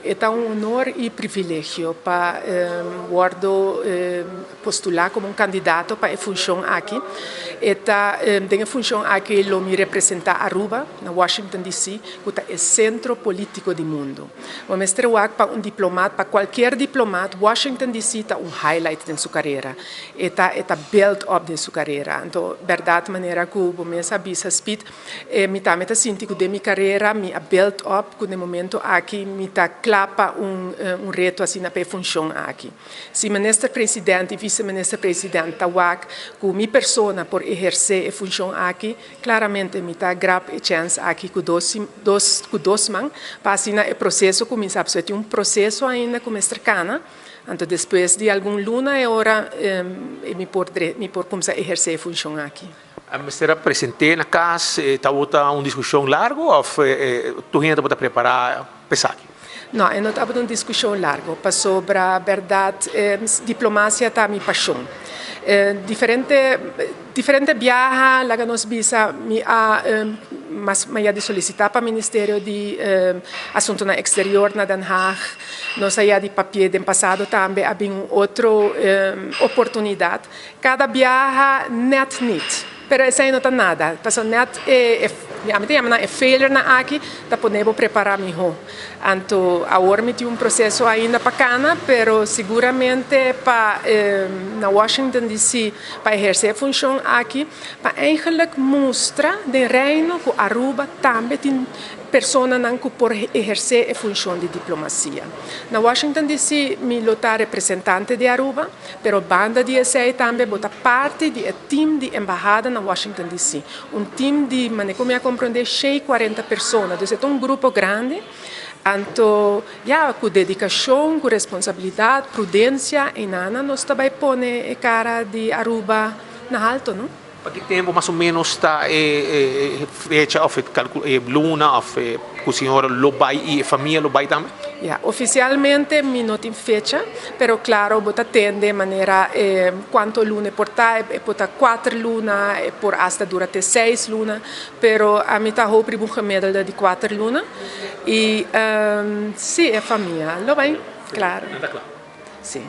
E ta un honor y privilegio pa wordo postula como un candidato pa e funcion aki. E ta den e funcion aki lo mi representa Aruba na Washington DC, cu ta e centro politico di mundo. Bo mester wak pa un diplomat, pa cualkier diplomat, Washington DC ta un highlight den su carera. E ta build up den su carera. Anto, berdad, manera cu bo mes a bisa, Speed, mi tambe ta sinti cu den mi carera mi a build up cu na momento aki mi ta cla pa un reto asina, pa e funcion aki. Si minister presidente y vice minister presidente ta wak cu mi persona por eherce e funcion aki, claramente mi ta grab e chance aki cu dos man, pa asina e proceso cuminsa. Tin un proceso ainda cu mester cana. Anto, despues di algun luna e ora mi por cuminsa eherce e funcion aki. A mester presenta na cas, ta un discusion largo of tur hende ta prepara pa esaki? No, e no tabata un discusion largo, pasobra berdad, diplomacia ta mi pasion. Diferente biaha, laga nos bisa, mi a mas m'a di solicita pa Ministerio di Asunto Exterior na Den Haag. Nos a di papia den pasado tambe, a bin otro oportunidad. Cada biaha net niet. Pero esey no ta nada. Paso net e, ami ta yama e failure nan aki, ta pone bo prepara miho. Anto, awor mi tin un proceso ainda pa cana, pero seguramente pa na Washington DC pa eherce e funcion aki, pa eigenlijk mustra den Reino cu Aruba tambe tin personanan cu por eherce e funcion di diplomacia. Na Washington DC mi lo ta representante di Aruba, pero banda di esey tambe bo ta parti di e team di embahada na Washington DC. Un team di, manera cu mi a comprende, 40 persona. Anto, ta un grupo grandi. Anto, ja, cu dedicacion, cu responsabilidad, prudencia, y nana, nos tambe pone e cara di Aruba na halto, no? Pa ki tempo mas o menos ta fecha of luna of cu señora lo bay y famia lo bay tambe? Ja, oficialmente mi no tin fecha, pero claro, bo ta tende manera cuanto luna por ta, por ta 4 luna, por hasta dura te 6 luna, pero ami ta hoop un gemiddelde di 4 luna. Y si, e famia lo bay, claro. Ta cla. Si.